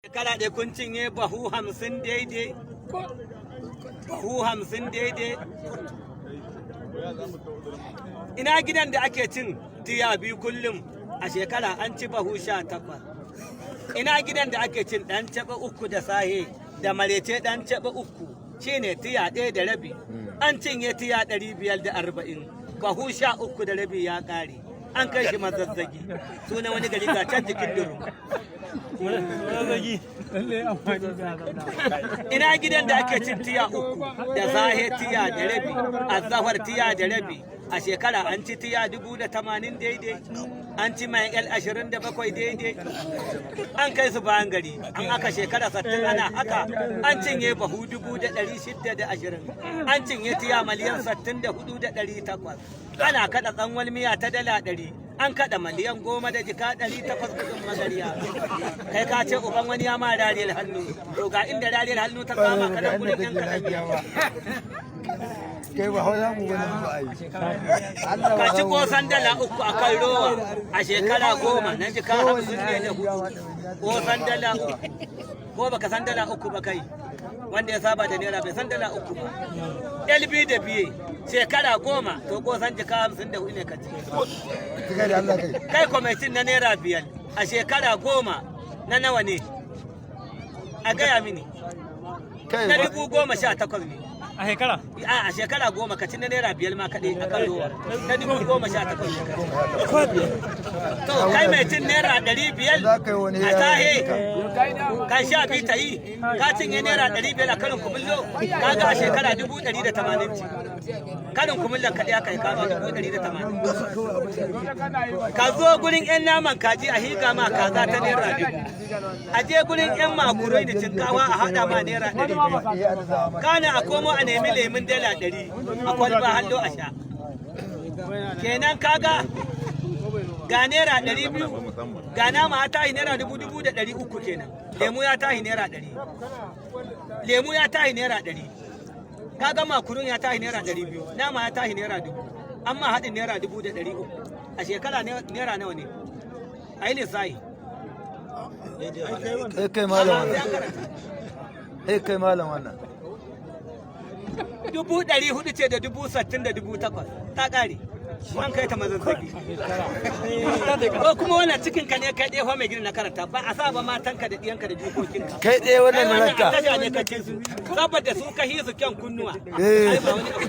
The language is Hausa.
Shekara ɗaya kun cinye bahu 50 daidai. Bahu 50 daidai. Ina gidan da ake cin tiya 2 kullum, a shekara an ci bahu 18. Ina gidan da ake cin ɗan caɓa 3 da sahe da marece, ɗan caɓa 3 shine tiya 1.5. An cinye tiya 540, bahu 13.5 ya ƙare. An kai shi Mazazzagi, sunan wani gari ga can jikin duru. Zazzagi. Ina gidan da ake cin tiya 3 da sahe, tiya da rabi, azahar tiya da rabi, a shekara an ci tiya 1080 daidai. An ci mai el 27 daidai. An kai su bayan gari. An aka shekara 60 ana haka, an cinye bahu 620,000, an cinye tiya miliyan 64,800. Ana kaɗa tsanwal miya ta dala 100, an kaɗa miliyan 10 da jika 800 kudin Magariya. Kai ka ce uban wani ya ma rariyar hannu, to ga inda rariyar hannu ta kama ka nan gurin yan kaɗan. Kai ba hau mu wani ba ai. Ka ci kosan dala 3 a kan rowa a shekara 10 na jika 54. Kosan dala 3, ko baka san dala 3 ba kai, wanda ya saba da naira bai san dala 3 ba. LB da biye shekara 10, to kosan jika 54 ne ka ci. Kai da Allah kai. Kai kwamitin na naira 5 a shekara 10 na nawa ne? A gaya mini. Kai. Na 18,000 ne. A shekara? A shekara 10 ka ci na naira 5 ma kaɗai a kan rowa na 18,000 ne. To kai mai cin naira 500 Za ka yi wani a tahe kan 12 ta yi, ka cinye naira 500 a karin kumullo. Ka ga a shekara 180,000 ce karin kumallon kaɗai aka yi kama 180,000. Ka zo gurin 'yan naman kaji a higa ma kaza ta naira 1000. A je gurin 'yan makurai da cinkawa a haɗa ma naira 200. Kana a komo a nemi lemun dala 100 a kwalba hallo a sha. Kenan kaga ga naira 200, ga nama ya tahi naira dubu, 1,300 kenan. Lemu ya tahi naira 100, lemu ya tahi naira 100. Kaga makurun ya tahi naira 200, nama ya tahi naira 1000, amma haɗin naira 1,300. A shekara naira nawa ne? A yi lissahi. Kai kai malam wannan. Kai kai malam wannan. 400,000 ce da 68,800 ta ƙare. An kai ta Mazazzagi. Ko kuma wannan cikin ka ne kai ɗaya fa mai gina na karanta, ba a sa ba matanka da ɗiyanka da jikokinka. Kai ɗaya wannan Kai na wannan ranka. a tasha ne ka ce su saboda su ka hisu kyan kunnuwa. Eh. Ai ba wani abu.